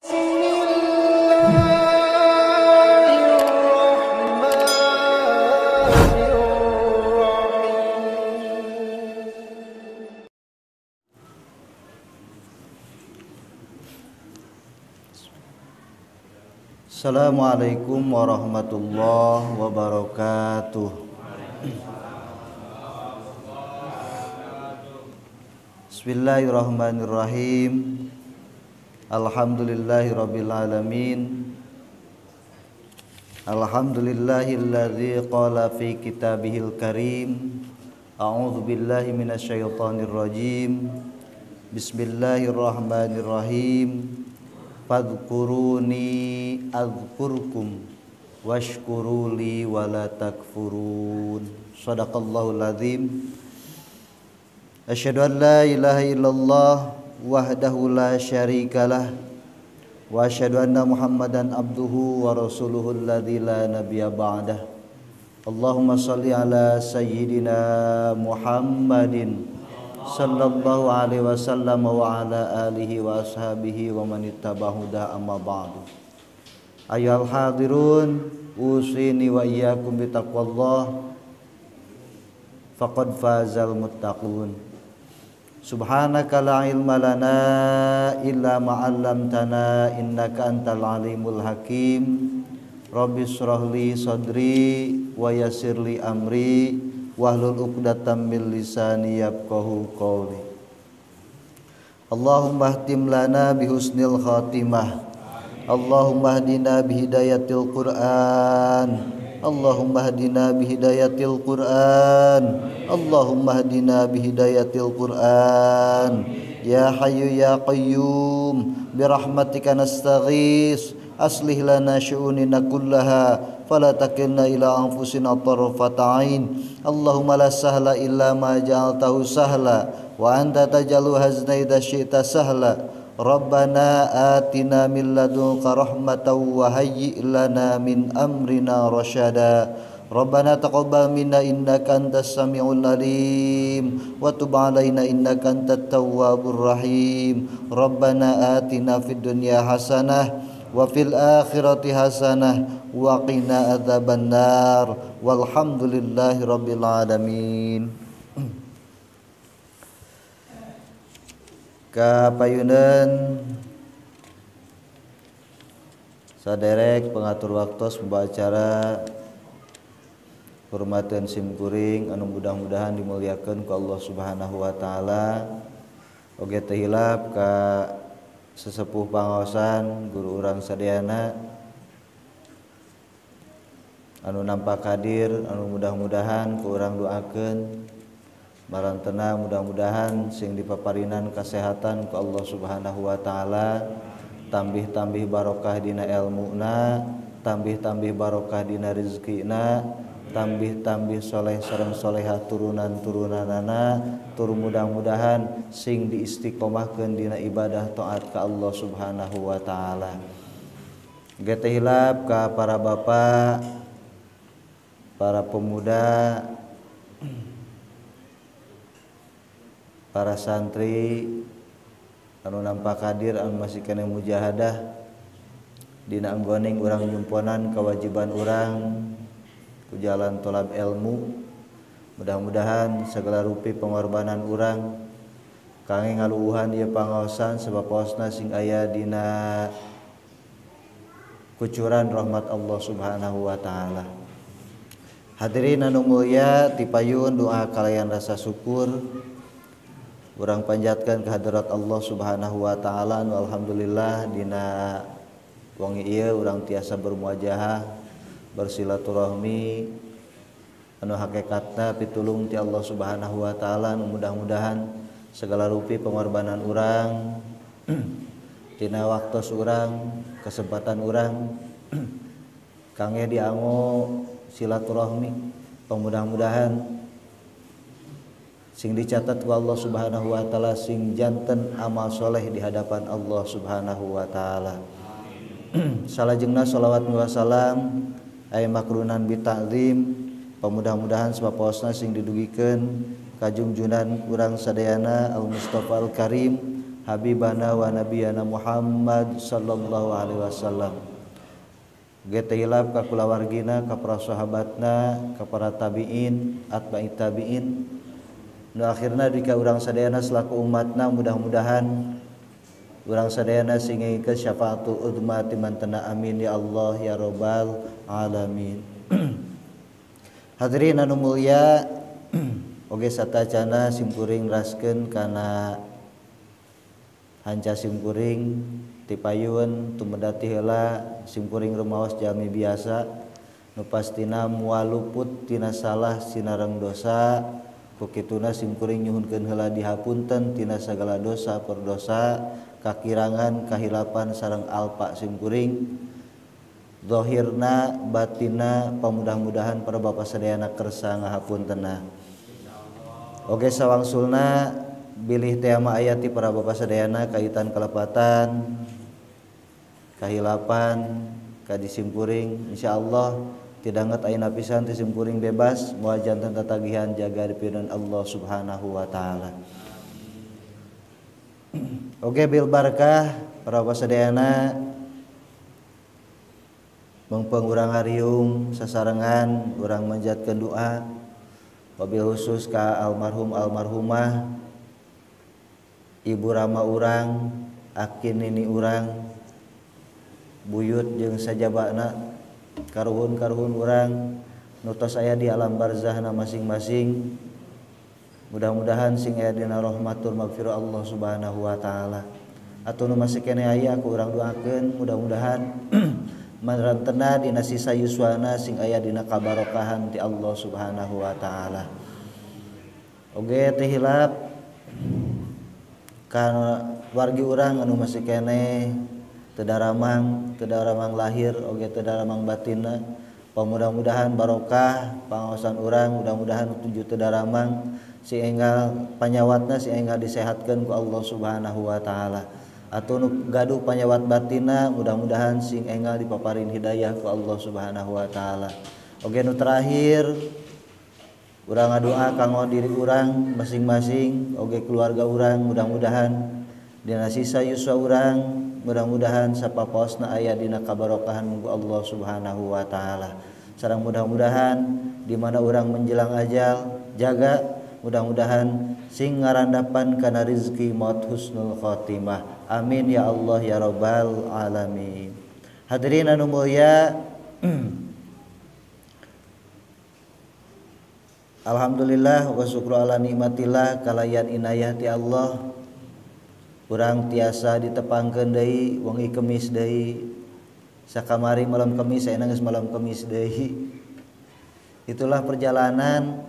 Assalamualaikum warahmatullahi wabarakatuh. Bismillahirrahmanirrahim. Alhamdulillahirabbil alamin. Alhamdulillahilladzi qala fi kitabihil karim. A'udzu billahi minasyaitonir rajim. Bismillahirrahmanirrahim. Fadhkuruni azkurkum washkuruli wala takfurun. Shadaqallahul azim. Asyhadu an la ilaha illallah wahdahu la syarikalah wa asyhadu anna Muhammadan abduhu wa rasuluhu alladzi la nabiyya ba'dah. Allahumma shalli ala sayyidina Muhammadin sallallahu alaihi wasallam wa ala alihi wa ashabihi wa man ittabahu da amma ba'du. Ayyuhal hadirun, usini wa iyyakum bitaqwallah faqad fazal muttaqun. Subhanaka la ilma lana illa ma 'allamtana innaka antal alimul hakim. Rabbi shrah li sadri wa yassir li amri wahlul 'uqdatam min lisani yafqahu qawli. Allahumma ihtim lana bihusnil khatimah. Allahumma hdina bihidayatil Qur'an. Allahumma hdina bihidayatil Qur'an. Allahumma hdina bihidayatil Qur'an. Ya hayyu ya qayyum birahmatika nastaghis. Aslih lana syu'unina kullaha fala takilna ila anfusina tarfata ain. Allahumma la sahla illa ma ja'altahu sahla wa anta taj'alu hazna idza syi'ta sahla. Rabbana atina min ladunka rahmatan wa hayyi' lana min amrina rasyada. Rabbana taqabbal minna innaka antas samiul alim wa tub alaina innaka antat tawwabur rahim. Rabbana atina fid dunya hasanah wa fil akhirati hasanah wa qina adzabannar. Walhamdulillahi rabbil alamin. Kapayunan saderek pengatur waktos pembawa acara hormateun simkuring anu mudah-mudahan dimuliakeun ku Allah Subhanahu wa taala. Oge teu hilap ka sesepuh pangaosan guru urang sadayana anu nampak hadir anu mudah-mudahan ku urang doakeun marantena mudah-mudahan sing dipaparinan kasehatan ku Allah Subhanahu wa taala, tambih-tambih barokah dina elmuna, tambih-tambih barokah dina rezekina, tambih-tambih soleh sareng soleha turunan-turunanana, tur mudah-mudahan sing diistiqomahkeun dina ibadah taat ka Allah Subhanahu wa taala. Ge hilap ka para bapak, para pemuda, para santri anu nampak hadir anu masih keneh mujahadah dina anggoning urang nyumponan kewajiban urang ku jalan tolab ilmu. Mudah-mudahan segala rupi pengorbanan urang kangge ngaluuhan ieu pangaosan sebab paosna sing aya dina kucuran rahmat Allah Subhanahu wa taala. Hadirin anu mulia, tipayun doa kalayan rasa syukur urang panjatkan kehadirat Allah Subhanahu wa taala. Alhamdulillah dina wengi ieu urang tiasa bermuajahah, bersilaturahmi anu hakikatna pitulung ti Allah Subhanahu wa taala. Mudah-mudahan segala rupi pengorbanan urang tina waktos urang, kesempatan urang kangge diango silaturahmi, mudah-mudahan sing dicatat ku Allah Subhanahu wa taala sing janten amal soleh di hadapan Allah Subhanahu wa taala. Salajengna sholawat wa salam aya makrunan bi ta'zim, pamudah-mudahan sebab paosna sing didugikeun kajungjunan urang sadayana Al Mustafa Al Karim habibana wa nabiyana Muhammad sallallahu alaihi wasallam. Ge teu hilap ka kulawargina, ka para sahabatna, ka para tabiin, atba'i tabiin. Nu akhirna di ka urang sadayana selaku umatna, mudah-mudahan urang sadayana sing ngengkeun syafaatul udma ti mantena, amin ya Allah ya rabbal alamin. Hadirin anu mulia, oge satacana simkuring raskeun kana hanca simkuring tipayun tumedati heula simkuring rumaos jalmi biasa nu pastina moal luput tina salah sinareng dosa. Ku kituna simkuring nyuhunkeun heula dihapunten tina sagala dosa perdosa kakirangan kahilapan sareng alpa simkuring zahirna batina, pamudah-mudahan para bapak sadayana kersa ngahapuntena. Oge sawangsulna bilih teh ama aya ti para bapak sadayana kaitan kalepatan kahilapan ka disimkuring, insyaallah tidanget ayeuna pisan ti simkuring bebas moal janten tatagihan jaga dipidon Allah Subhanahu wa taala. Oge bil barakah para bapak sadayana mengpeng urang hariung sasarengan urang manjatkeun doa wabil khusus ka almarhum almarhumah ibu rama urang, aki nini urang, buyut jeung sajabana, karuhun-karuhun urang nu tos aya di alam barzahna masing-masing. Mudah-mudahan sing aya dina rahmatul magfirah Allah Subhanahu wa taala. Atuh nu masih keneh aya ku urang doakeun mudah-mudahan marantena dina sisa yuswana sing aya dina kabarokahan ti Allah Subhanahu wa taala. Oge teh hilap kana wargi urang anu masih keneh teu daramang lahir oge teu daramang batinna. Mudah-mudahan barokah pangaosan urang, mudah-mudahan tuju teu daramang si enggal panyawatna si enggal disehatkeun ku Allah Subhanahu wa taala. Atuh nu gaduh panyawat batinna mudah-mudahan sing enggal dipaparin hidayah ku Allah Subhanahu wa taala. Oge nu terakhir urang ngadoa kanggo diri urang masing-masing oge keluarga urang, mudah-mudahan dina sisa yuswa urang mudah-mudahan sapapaosna aya dina kabarokahan ku Allah Subhanahu wa taala. Sareng mudah-mudahan di mana urang menjelang ajal jaga mudah-mudahan sing ngarandapan kana rizki maut husnul khotimah. Amin ya Allah ya rabbal alamin. Hadirin anu mulia, alhamdulillah wa syukru ala nikmatillah kalayan inayah ti Allah. Urang tiasa ditepangkeun deui wengi Kemis deui. Sakamari malam Kemis ayeuna geus malam Kemis deui. Itulah perjalanan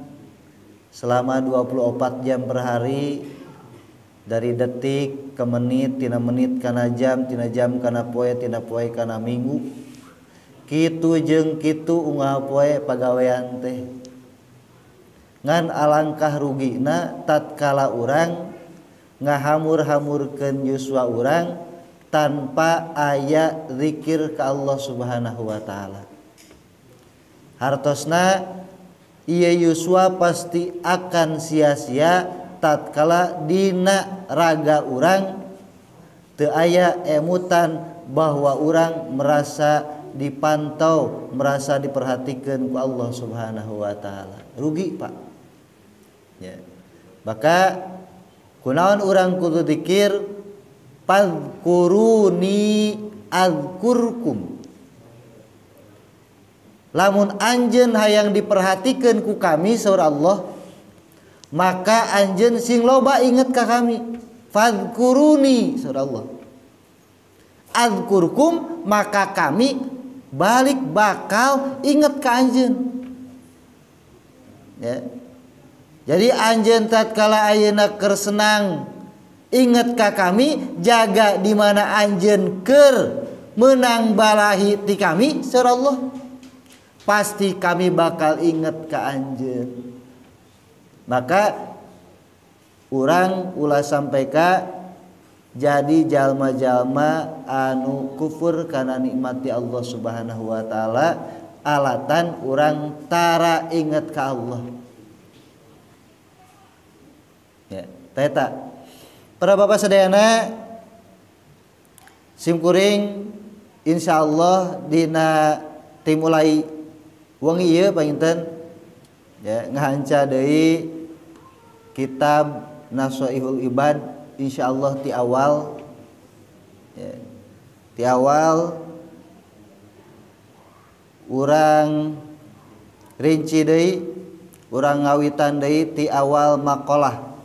selama 24 jam per hari, dari detik ke menit, tina menit kana jam, tina jam kana poe, tina poe kana minggu. Kitu jeung kitu unggal poe pagawean teh. Ngan alangkah rugina tatkala urang ngahamur-hamurkeun yuswa urang tanpa aya zikir ka Allah Subhanahu wa taala. Hartosna ieu yuswa pasti akan sia-sia tatkala dina raga urang teu aya emutan bahwa urang merasa dipantau, merasa diperhatikeun ku Allah Subhanahu wa taala. Rugi, Pak. Ya. Maka kunaon urang kudu dzikir fadhkuruni azkurkum. Lamun anjeun hayang diperhatikeun ku kami saur Allah, maka anjeun sing loba inget ka kami. Fadhkuruni saur Allah. Azkurkum, maka kami balik bakal inget ka anjeun. Ya. Jadi anjeun tatkala ayeuna keur senang inget ka kami, jaga di mana anjeun keur menang balahi ti kami saur Allah, pasti kami bakal inget ka anjeun. Maka urang ulah sampai ka jadi jalma-jalma anu kufur kana nikmati Allah Subhanahu wa taala, alatan urang tara inget ka Allah. Ya, teta. Para bapak sadayana simkuring insyaallah dina timulai wengi ieu panginten ya ngahanca deui kitab Nashoihul Ibad insyaallah ti awal ya, ti awal urang rinci deui, urang ngawitan deui ti awal maqalah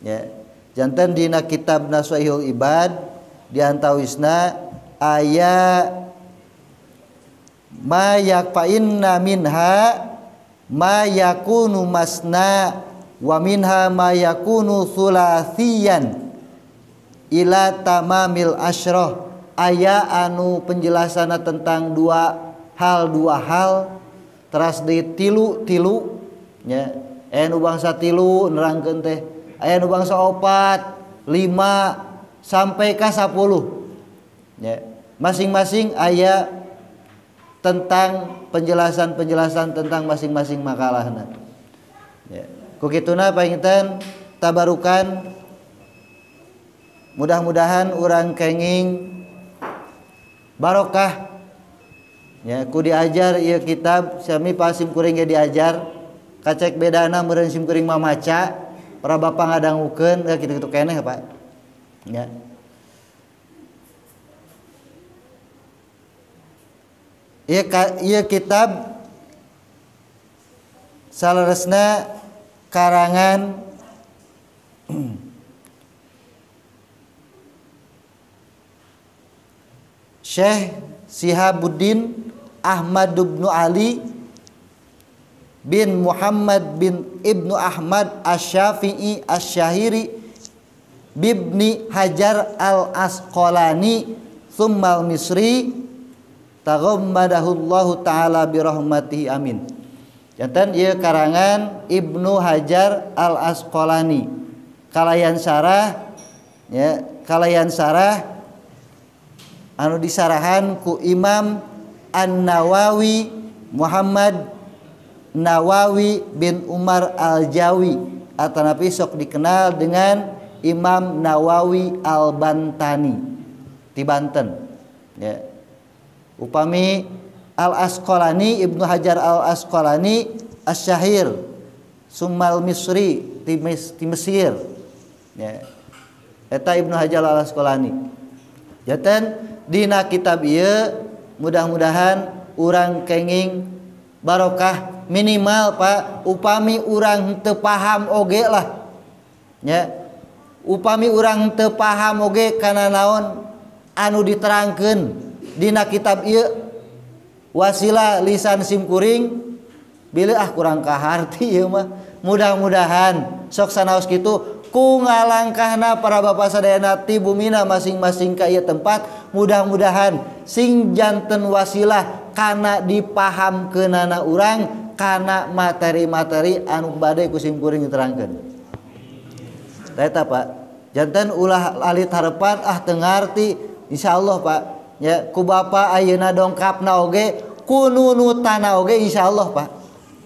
ya. Janten dina kitab Nashoihul Ibad diantawisna aya ma yakfainna minha ma yakunu masna wa minha ma yakunu thulathiyan ila tamamil asyrah. Aya anu penjelasanna tentang dua hal teras di tilu nya, aya nu bangsa tilu nerangkeun teh, aya nu bangsa 4, 5 sampai ka 10 ya. Masing-masing aya tentang penjelasan-penjelasan tentang masing-masing makalahna ya. Ku kituna panginten tabarukan, mudah-mudahan urang kenging barokah ya ku diajar ieu kitab. Sami pasim kuring ge diajar, kacek bedana meureun sim kuring mah maca, para bapak ngadangukeun kitu-kitu keneh Pak ya. Ieu kitab saleresna karangan Syekh Sihabuddin Ahmad bin Ali bin Muhammad bin Ibnu Ahmad Asy-Syafi'i Asy-Syahiri bibni Hajar Al-Asqalani tsummal Misri taghammadahullahu ta'ala birahmatihi amin. Janten ieu karangan Ibnu Hajar Al-Asqalani kalayan sarah ya, kalayan sarah anu disarahan ku Imam An-Nawawi Muhammad Nawawi bin Umar Al-Jawi atanapi sok dikenal dengan Imam Nawawi Al-Bantani di Banten ya. Upami Al-Asqalani Ibnu Hajar Al-Asqalani Asy-Syahir Summal Misri di Mesir ya. Eta Ibnu Hajar Al-Asqalani. Janten dina kitab ieu mudah-mudahan urang kenging barokah minimal Pak, upami urang teu paham oge lah ya, upami urang teu paham oge kana naon anu diterangkeun dina kitab ieu wasilah lisan simkuring bilih ah kurang kaharti ieu mah. Mudah-mudahan sok sanaos kitu ku ngalangkahna para bapak sadayana ti bumina masing-masing ka ieu tempat, mudah-mudahan sing janten wasilah kana dipahamkeunana urang kana materi-materi anu bade ku simkuring diterangkeun. Eta Pak, janten ulah alit harepan ah teu ngarti, insyaallah Pak ya ku bapak ayeuna dongkapna oge ku nunutana oge insyaallah Pak.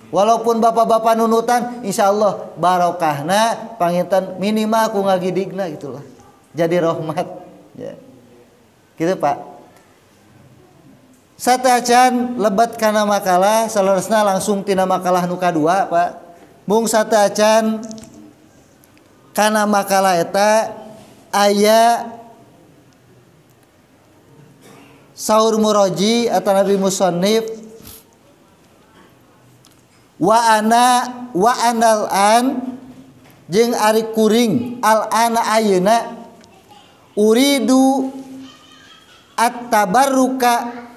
Walaupun bapak-bapak nunutan insyaallah barokahna panginten minimal ku ngagidigna gitulah. Jadi rahmat ya. Gitu Pak. Sateuacan lebet kana makalah saleresna langsung tina makalah nu kadua Pak. Mung sateuacan kana makalah eta aya saur muraji atau nabi musannif wa ana wa anal an jeung ari kuring al ana ayeuna uridu at-tabarruka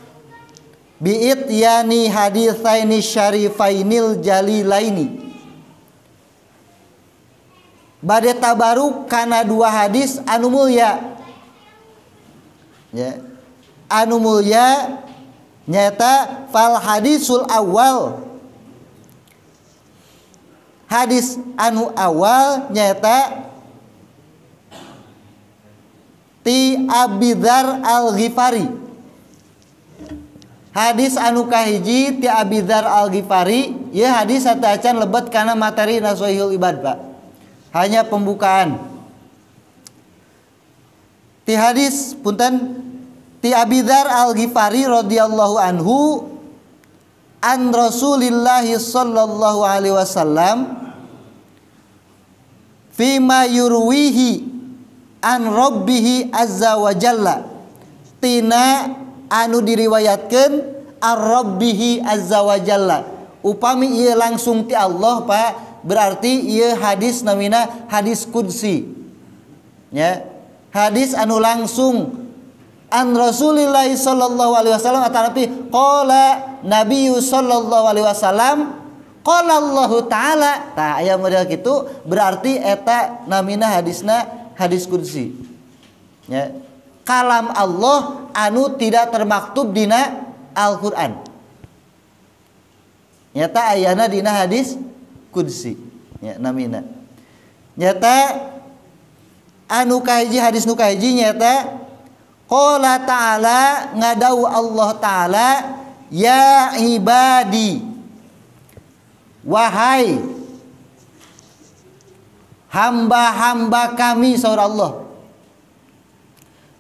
bi'ityani haditsaini syarifainil jalilaini. Bade tabaruk kana dua hadis anu mulia ya, anu mulia nyata fal hadisul awal, hadis anu awal nyata ti Abi Dzar Al-Ghifari. Hadis anu kahiji ti Abi Dzar Al-Ghifari, ya hadis sateuacan lebet kana materi Nashoihul Ibad Pak. Hanya pembukaan. Ti hadis punten ti Abi Dzar Al-Ghifari radhiyallahu anhu an Rasulillah sallallahu alaihi wasallam fima yurwihi an rabbihi azza wa jalla tina anu diriwayatkeun an rabbihi azza wa jalla. Upami ieu langsung ti Allah Pak, berarti ieu hadis namina hadis qudsi ya, hadis anu langsung an Rasulillah sallallahu alaihi wasallam atanapi qala Nabi sallallahu alaihi wasallam qala Allah taala. Tah aya model kitu berarti eta namina hadisna hadis qudsi ya, kalam Allah anu tidak termaktub dina Al-Qur'an, nyata ayana dina hadis qudsi ya namina. Nyata anu kahiji hadis nu kahiji nyata qala ta'ala ngadau Allah ta'ala ya ibadi, wahai hamba-hamba kami saur Allah,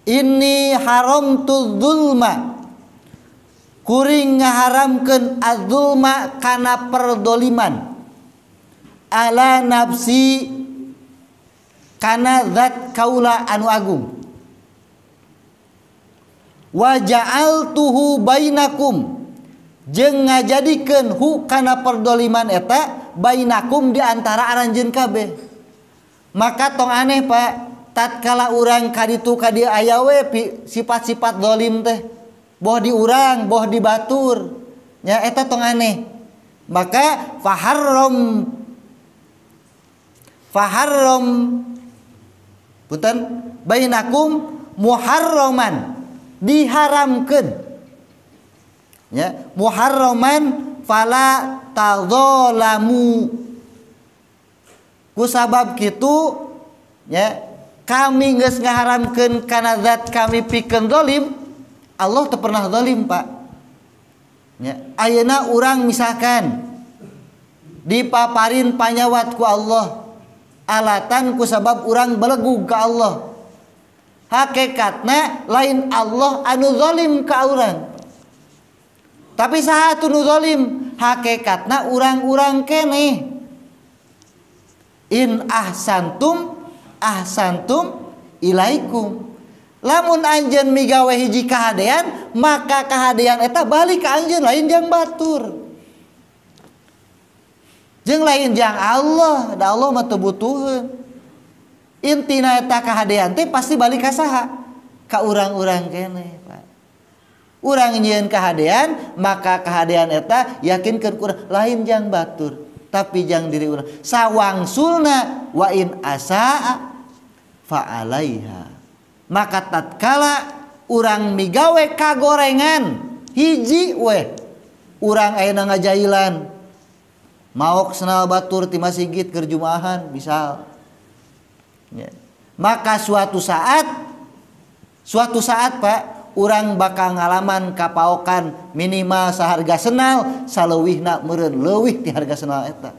inni haramtu dzulma, kuring ngaharamkeun adzulma kana perdoliman, ala nafsi kana zat kaula anu agung, wa ja'altuhu bainakum jeung ngajadikeun hu kana perdoliman eta bainakum di antara aranjeun kabeh. Maka tong aneh Pak, tatkala urang kaditu ka dieu aya we sifat-sifat zalim teh, boh di urang boh di batur nya, eta tong aneh. Maka faharram faharram punten bainakum muharraman, diharamkeun ya, muharraman fala tadzalamu, kusabab kitu ya kami geus ngaharamkeun kana zat kami pikeun zalim. Allah teu pernah zalim Pak ya. Ayeuna urang misalkan dipaparin panyawat ku Allah alatan kusabab urang belegug ka Allah, hakikatna lain Allah anu zalim ka urang, tapi saha atuh nu zalim? Hakikatna urang-urang keneh. In ahsantum ahsantum ilaikum, lamun anjeun migawe hiji kahadean maka kahadean eta balik ka anjeun, lain jang batur jeung lain jang Allah, da Allah mah teu butuheun. Intina eta kahadean teh pasti balik ka saha? Ka urang-urang keneh Pak. Urang nyieun kahadean maka kahadean eta yakinkeun ku urang lain jang batur tapi jang diri urang. Sawangsulna wa in asaa fa alaiha, maka tatkala urang migawe kagorengan hiji weh, urang ayeuna ngajailan maok senal batur ti masjid keur jumaahan misal ya, maka suatu saat Pak, urang bakal ngalaman kapaokan minimal saharga senal saleuwihna meureun leuwih ti harga senal eta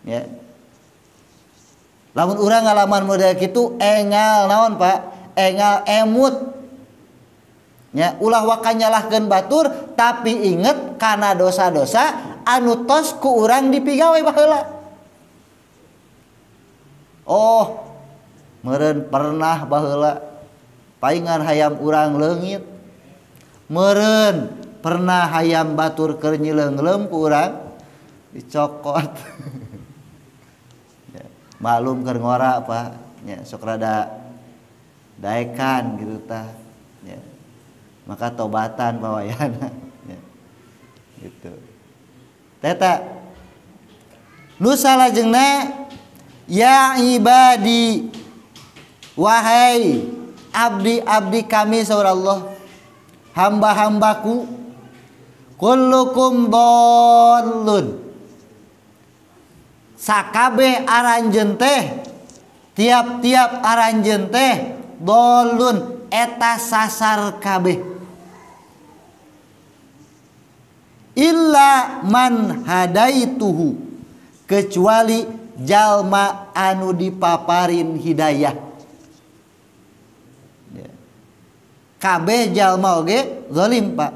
ya. Lamun urang ngalaman model kitu engal naon Pak, engal emut ya, ulah waka nyalahkeun batur tapi inget kana dosa-dosa anu tos ku urang dipigawe baheula. Oh meureun pernah baheula paingan hayam urang leungit, meureun pernah hayam batur keur nyileungleum ku urang dicokot. Ya, malum keur ngora Pak ya, sok rada daekan gitu tah ya. Maka tobatan pawayana ya. Gitu teta nu salajengna ya ibadi, wahai abdi-abdi kami saur Allah, hamba-hambaku, kullukum dhallun, sakabeh aranjeun teh, tiap-tiap aranjeun teh dhallun eta sasar kabeh, illa man hadaituhu, kecuali jalma anu dipaparin hidayah. Ya. Kabeh jalma oge zalim Pak.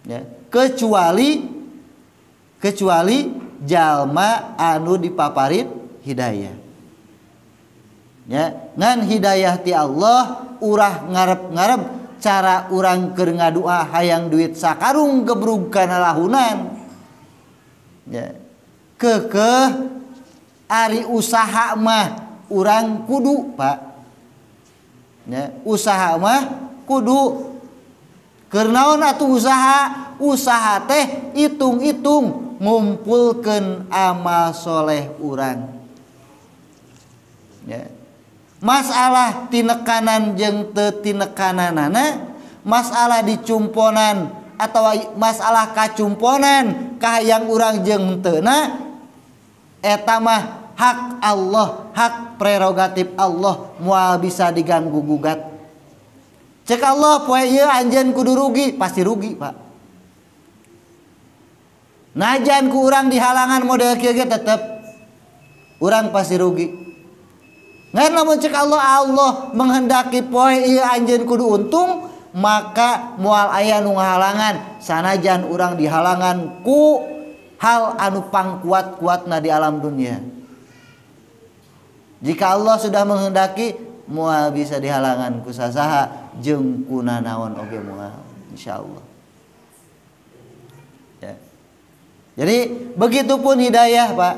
Ya. Kecuali jalma anu dipaparin hidayah. Ya, ngan hidayah ti Allah urah ngarep-ngarep cara urang keur ngadua hayang duit sakarung gebrug kana lahunan. Ya. Keukeuh ari usaha mah urang kudu Pak. Ya, usaha mah kudu. Keur naon atuh usaha? Usaha teh hitung-hitung ngumpulkeun amal soleh urang. Ya. Masalah tinekanan jeung teu tinekananana, masalah dicumponan atau masalah kacumponan kahayang urang jeung teuna, eta mah hak Allah, hak prerogatif Allah, moal bisa diganggu gugat. Cek Allah poe ieu anjeun kudu rugi, pasti rugi Pak. Najan ku urang dihalangan model kieu ge tetep urang pasti rugi. Ngan lamun cek Allah, Allah menghendaki poe ieu anjeun kudu untung, maka moal aya nu ngahalangan sanajan urang dihalangan ku hal anu pangkuat-kuatna di alam dunia. Jika Allah sudah menghendaki, moal bisa dihalangan ku sasaha jeung ku nanaon oge moal, insyaallah. Ya. Jadi begitupun hidayah Pak.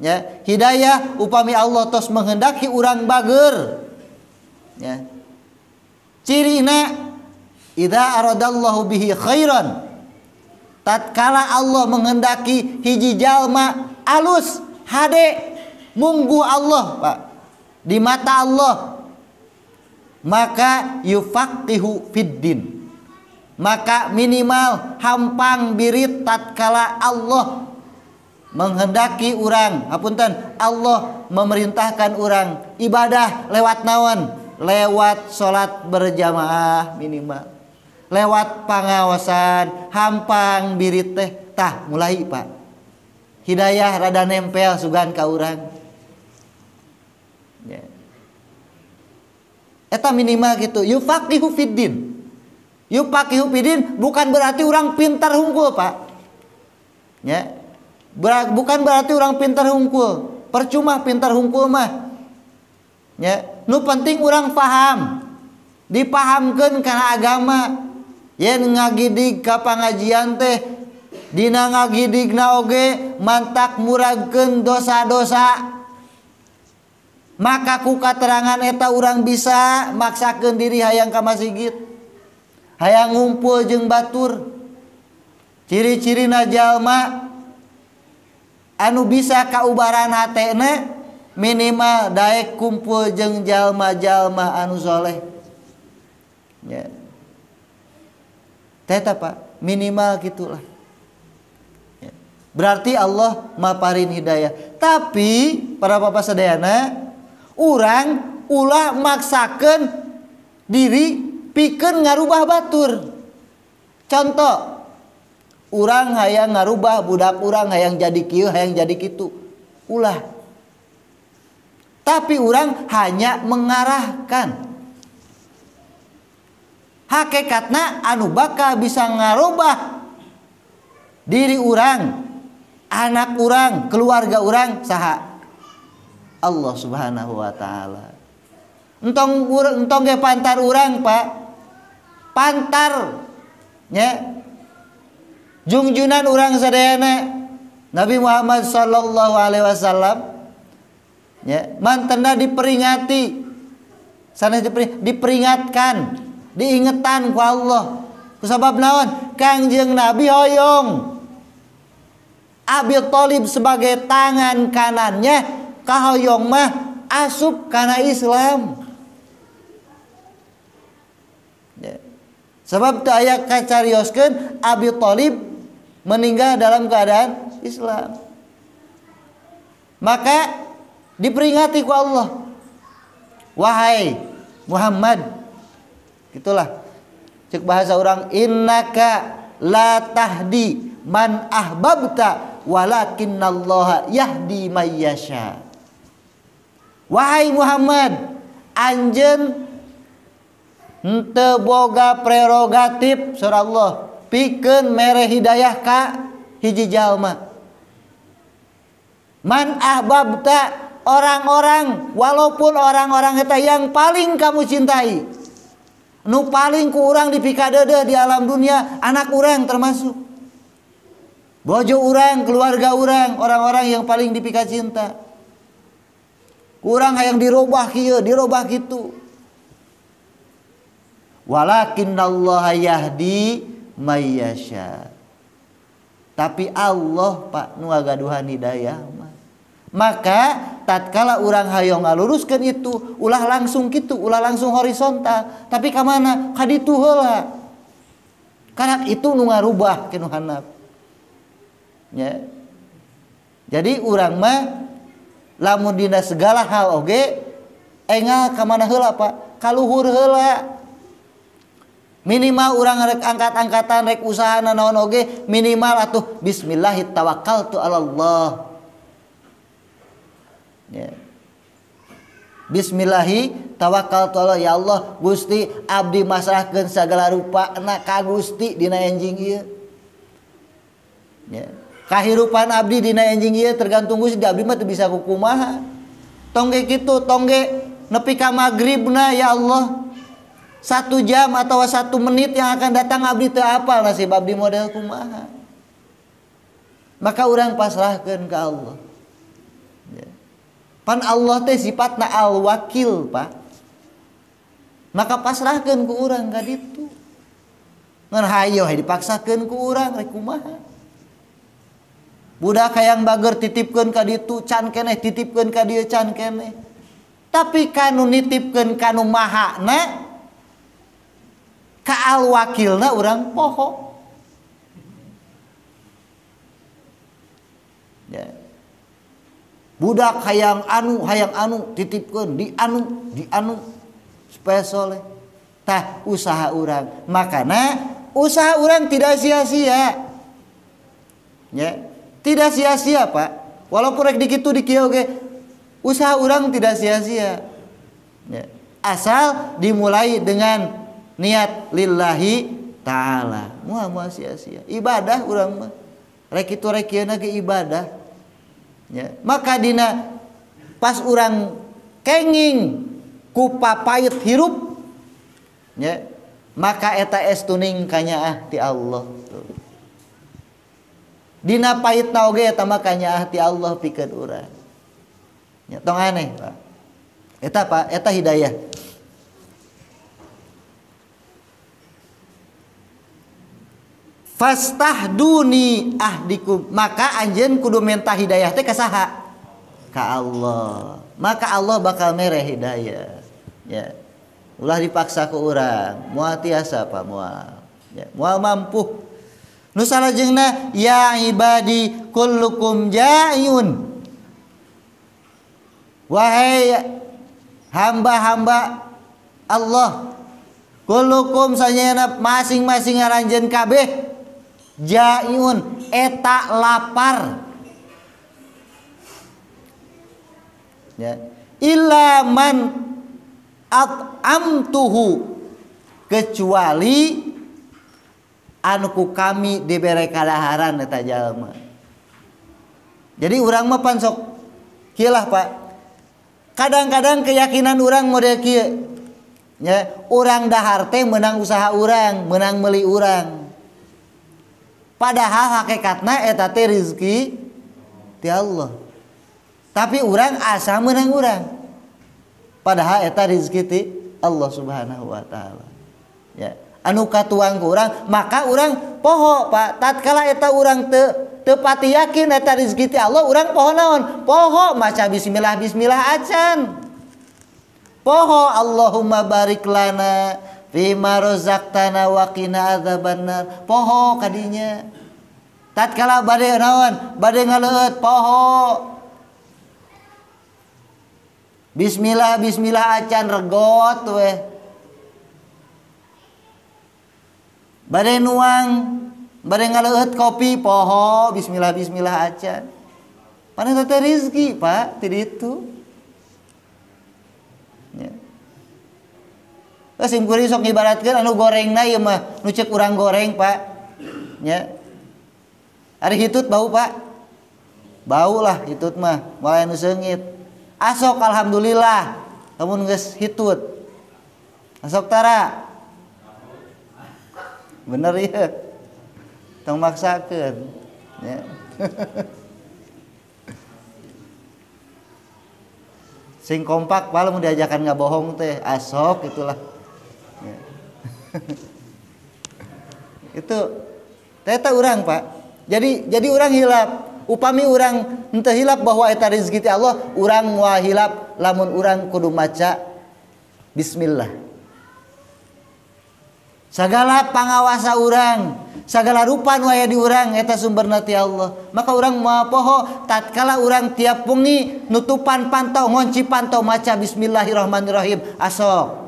Ya, hidayah upami Allah tos menghendaki urang bager. Ya. Cirina idza aradallahu bihi khairan, tatkala Allah menghendaki hiji jalma alus hade munggu Allah Pak di mata Allah, maka yufaqihu fiddin, maka minimal hampang birit tatkala Allah menghendaki urang, hapunten, Allah memerintahkan urang ibadah lewat naon? Lewat salat berjamaah minimal, lewat pangawasan, hampang birit teh tah mulai Pak. Hidayah rada nempel sugan ka urang. Ya. Eta minimal gitu, yufaqihu fiddin. Yufaqihu fiddin bukan berarti urang pintar hungkul Pak. Ya. Bukan berarti orang pintar hungkul. Percuma pintar hungkul mah. Ya, nu penting orang paham. Dipahamkeun kana agama. Yen ngagidig ka pangajian teh dina ngagidigna oge mantak muragkeun dosa-dosa. Maka ku katerangan eta urang bisa maksakeun diri hayang ka masigit. Hayang ngumpul jeung batur. Ciri-cirina jalma anu bisa kaubaran hatena minimal daek kumpul jeung jalma-jalma anu soleh. Ya. Teta Pak, minimal gitulah. Ya. Berarti Allah maparin hidayah. Tapi para bapak sadayana, urang ulah maksakeun diri pikeun ngarubah batur. Contoh, urang hayang ngarubah budak urang hayang jadi kieu hayang jadi kitu, ulah. Tapi urang hanya mengarahkan. Hakikatna anu bakal bisa ngarubah diri urang, anak urang, keluarga urang saha? Allah Subhanahu wa taala. Entong entong ge pantar urang Pak. Pantar nya. Jungjunan urang sadayana Nabi Muhammad sallallahu alaihi wasallam ya, mantena diperingati, sanes diperingatkan, diingetan ku Allah. Kusabab naon? Kangjeng Nabi hoyong Abi Thalib sebagai tangan kanannya kahoyong mah asup kana Islam. Ya. Sebab teu aya kacarioskeun Abi Thalib meninggal dalam keadaan Islam. Maka diperingati ku Allah. Wahai Muhammad, gitulah. Cek bahasa orang, innaka la tahdi man ahbabta walakinnallaha yahdi may yasha. Wahai Muhammad, anjeun henteu boga prerogatif surah Allah pikeun mere hidayah ka hiji jalma. Man ahbabta, orang-orang walaupun orang-orang eta yang paling kamu cintai, nu paling ku urang dipikadeudeuh di alam dunia, anak urang termasuk, bojo urang, keluarga urang, orang-orang yang paling dipika cinta. Kurang hayang dirobah kieu, dirobah kitu. Walakinallaha yahdi may yasha. Tapi Allah Pak nu ngagaduhan hidayah mah. Maka tatkala urang hayang ngaluruskeun itu, ulah langsung kitu, ulah langsung horizontal, tapi ka mana? Ka ditu heula. Karena itu nu ngarubah ke nu handap. Ya. Jadi urang mah lamun dina segala hal oge engal ka mana heula Pak? Ka luhur heula. Minimal urang rek angkat-angkatan rek usaha naon oge minimal atuh bismillahi tawakkaltu ala Allah. Ya. Bismillahi tawakkaltu ala, ya Allah Gusti abdi masrahkeun sagala rupana ka Gusti dina enjing ieu. Ya. Kahirupan abdi dina enjing ieu tergantung Gusti, abdi mah teu bisa kukumaha. Tong ge kitu, tong ge nepi ka magribna ya Allah. 1 jam atau 1 menit yang akan datang abdi teu apal nasib abdi model kumaha. Maka urang pasrahkeun ka Allah. Ya. Pan Allah teh sifatna al-wakil, Pak. Maka pasrahkeun ku urang ka ditu. Ngan hayo dipaksakeun ku urang rek kumaha. Budak hayang bager titipkeun ka ditu, can keneh titipkeun ka dieu can keneh. Tapi kanu nitipkeun kanu mahana ka al-wakilna urang poho. Ya. Budak hayang anu titipkeun di anu supaya soleh. Tah usaha urang. Makana usaha urang tidak sia-sia. Ya. Tidak sia-sia, Pak. Walaupun rek dikitu dikieu oge, usaha urang tidak sia-sia. Ya. Asal dimulai dengan niat lillahi ta'ala. Moal sia-sia. Ibadah urang mah. Rek kitu rek kieu ge ibadah. Ya. Maka dina pas urang kenging ku papait hirup, ya, maka eta estuning kanyaah ti Allah. Dina pahitna oge eta mah kanyaah ti Allah pikeun urang. Ya, tong aneh, Pak. Eta Pak, eta hidayah. Fastahduni ahdikum, maka anjeun kudu minta hidayah teh ka saha? Ka Allah. Maka Allah bakal mere hidayah. Ya. Ulah dipaksa ku urang, moal tiasa Pak, moal. Ya, moal mampu. Nu salajengna ya ibadi kullukum ja'yun. Wahai hamba-hamba Allah, kullukum sanyana masing-masing aranjeun kabeh ja'yun eta lapar. Ya. Illa man at'amtuhu, kecuali anu ku kami dibere kadaharan eta jalma. Jadi urang mah pan sok kieu lah Pak. Kadang-kadang keyakinan urang model kieu. Ya, urang dahar teh meunang usaha urang, meunang meuli urang. Padahal hakikatna eta teh rezeki ti Allah. Tapi urang asa meunang urang. Padahal eta rezeki ti Allah Subhanahu wa taala. Ya. Anu katuang ku urang, maka urang poho Pak, tatkala eta urang teu pati yakin eta rezeki ti Allah, urang poho naon? Poho maca bismillah bismillah acan. Poho Allahumma barik lana fima razaqtana wa qina adzabannar. Poho kadinya. Tatkala bade naon? Bade ngaleueut poho. Bismillah bismillah acan regot weh. Bade nuang, bade ngaleueut kopi poho, bismillah bismillah acan. Pan eta teh rezeki, Pak, ti ditu. Sim kuring sok ngibaratkeun anu gorengna ieu mah nu ceuk urang goreng Pak. Nya. Ari hitut bau Pak. Bau lah hitut mah, moal anu seungit. Asok alhamdulillah lamun geus hitut. Asok tara. Bener ieu. Tong maksakeun. Ya. Sing kompak Pak lamun diajakan ngabohong teh, asok itulah. Ya. Itu eta urang Pak. Jadi urang hilap. Upami urang henteu hilap bahwa eta rezeki ti Allah, urang moal hilap lamun urang kudu maca bismillah. Sagala pangawasa urang, sagala rupa nu aya di urang eta sumberna ti Allah. Maka urang moal poho tatkala urang tiap wengi nutupan pantau, ngonci pantau maca bismillahirrahmanirrahim. Asok.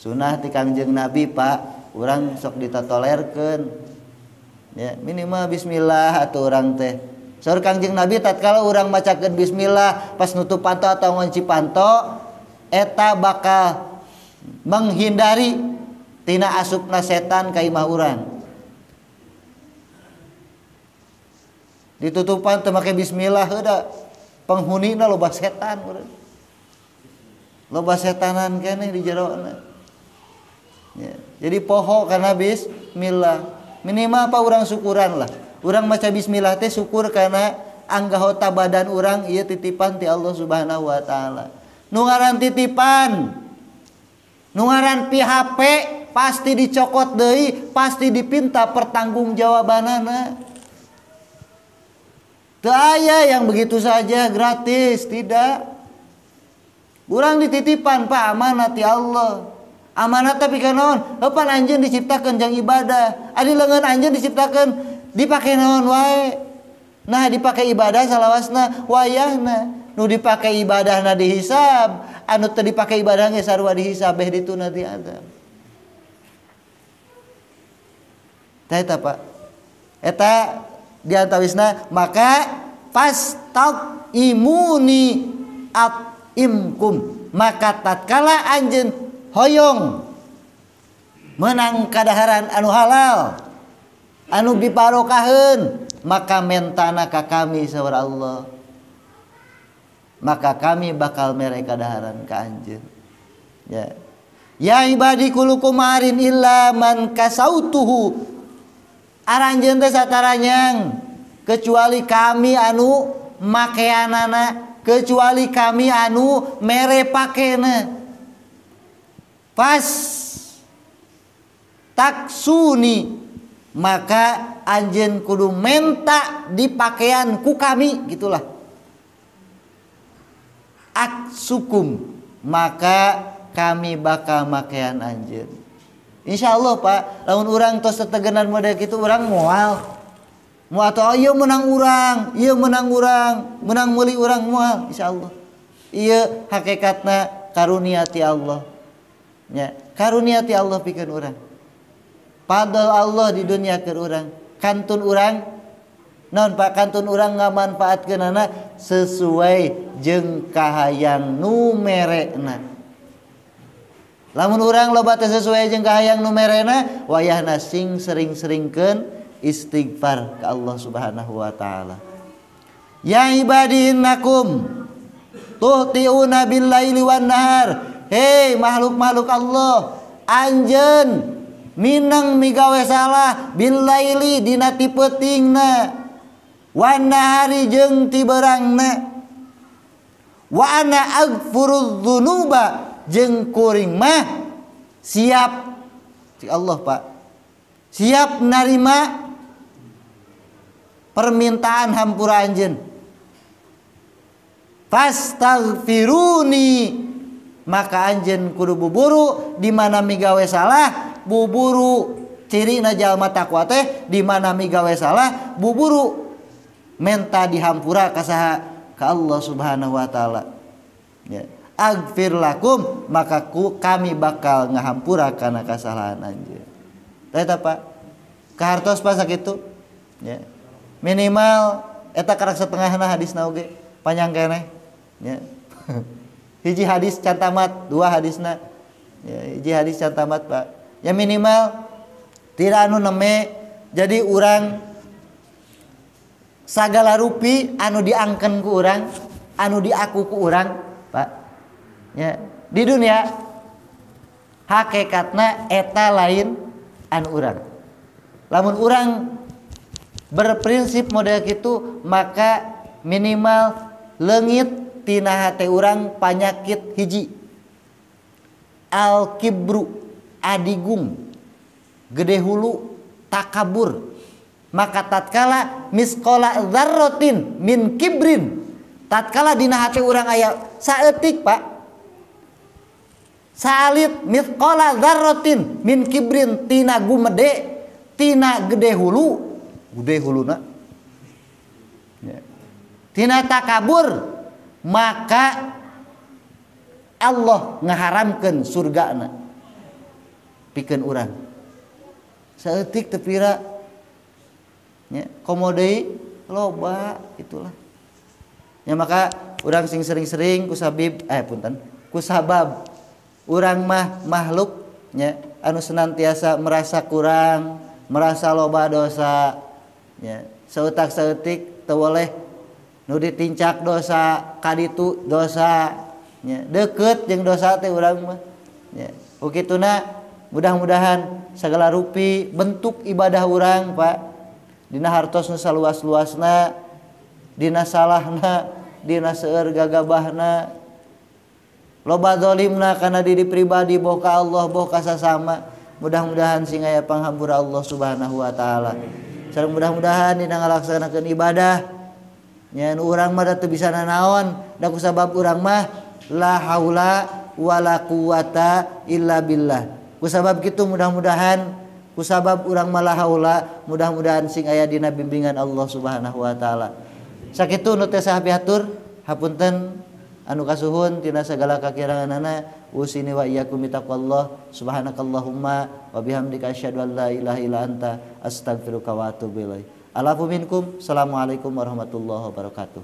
Sunah ti Kangjeng Nabi Pak, urang sok ditatolerkeun. Ya, minimal bismillah atuh urang teh. Saur Kangjeng Nabi tatkala urang macakeun bismillah pas nutup panto atau ngunci panto eta bakal menghindari tina asupna setan ka imah urang. Ditutupan teu make bismillah heuda penghunina loba setan urang. Loba setanan keneh di jerona. Ya, jadi poho karena bismillah. Minimal apa urang syukuran lah. Urang maca bismillah teh syukur karena anggota badan urang ieu titipan ti Allah Subhanahu wa taala. Nu ngaran titipan, nu ngaran PHP pasti dicokot deui, pasti dipinta pertanggungjawabanana. Teu aya yang begitu saja gratis, tidak. Urang dititipan Pak amanat ti Allah. Amanat tapi kanaon? Eupan anjeun diciptakeun jang ibadah. Adi leungeun anjeun diciptakeun dipake naon wae. Nah dipake ibadah salawasna wayahna. Nu dipake ibadahna dihisab, anu teu dipake ibadah ge sarua dihisab beh ditu nanti azab. Tah eta Pak. Eta diantawisna maka fastaq imuni at imkum. Maka tatkala anjeun hoyong menang kadaharan anu halal anu diparokaheun maka mentana ka kami saur Allah, maka kami bakal mere kadaharan ka anjeun. Ya, ya ibadi kulukum arin illa man kasautuhu. Aranjeun teh sataranyang kecuali kami anu makeanana, kecuali kami anu mere pakena. Pas taksuni maka anjeun kudu menta di pakaian ku kami gitulah. Aksukum maka kami bakal pakaian anjeun. Insyaallah Pak, lamun urang tos tetegenan model kitu urang moal. Moal atau ieu menang urang, ieu menang urang, menang meuli urang moal insyaallah. Ieu hakikatna karunia ti Allah. Ya, karunia ti Allah pikeun urang. Padahal Allah di dunia keur urang. Kantun urang naon Pak, kantun urang ngamanfaatkeunana sesuai jeung kahayang nu merekna. Lamun urang loba teu sesuai jeung kahayang nu merena, wayahna sing sering-seringkeun istighfar ka Allah Subhanahu wa taala. Ya ibadi innakum tuhtiuna bil laili wan nahar. Hei makhluk-makhluk Allah, anjeun minang migawe salah billaili dina ti peutingna wan nahari jeung ti beurangna. Wa ana aghfirudz dzunuba jeung kuring mah siap cik Allah Pak, siap narima permintaan hampura anjeun. Fastaghfiruni maka anjeun kudu buburu di mana migawe salah, buburu cirina jalma takwa teh di mana migawe salah, buburu menta dihampura ka saha? Ka Allah Subhanahu wa taala. Ya. Aghfir lakum maka kami bakal ngahampura kana kasalahan anjeun. Tah eta Pak. Kahartos Pak sakitu. Ya. Minimal eta karak setengahna hadisna oge panjang keneh. Nya. Hiji hadis can tamat, dua hadisna. Ya, hiji hadis can tamat, Pak. Ya minimal tidak anu neme jadi urang sagala rupi anu diangken ku urang, anu diaku ku urang, Pak. Ya, di dunia hakikatna eta lain anu urang. Lamun urang berprinsip model kitu maka minimal leungit tina hate urang panyakit hiji. Al kibru, adigung, gede hulu, takabur. Maka tatkala misqala dzarratin min kibrin, tatkala dina hate urang aya saeutik, Pak, salit misqala dzarratin min kibrin, tina gumede, tina gede hulu, gede huluna ya, tina takabur, maka Allah ngaharamkeun surgana pikeun urang. Saeutik teu pira nya, komo deui loba itulah. Ya maka urang sing sering-sering kusabib punten, kusabab urang mah makhluk nya anu senantiasa merasa kurang, merasa loba dosa nya, seutak-seutik teu boleh nu ditincak dosa, kaditu dosa nya, deket jeung dosa teh urang mah nya. Ukituna mudah-mudahan segala rupi bentuk ibadah urang, Pak, dina hartos nu saluas-luasna, dina salahna, dina seueur gagabahna, loba zalimna kana diri pribadi boh ka Allah boh ka sasama, mudah-mudahan sing aya panghampura Allah Subhanahu wa taala. Sareng mudah-mudahan dina ngalaksanakeun ibadah nya nu urang mah da teu bisa nanaon, da kusabab urang mah la haula wala quwata illa billah. Kusabab kitu mudah-mudahan kusabab urang mah la haula, mudah-mudahan sing aya dina bimbingan Allah Subhanahu wa taala. Sakitu nu teh sahabiatur, hapunten anu kasuhun tina sagala kakiranganana. Usini wa iyyakum bitaqwallah. Subhanakallahumma wa bihamdika asyhadu an la ilaha illa anta astaghfiruka wa atubu ilaik. Alafu minkum. Assalamualaikum warahmatullahi wabarakatuh.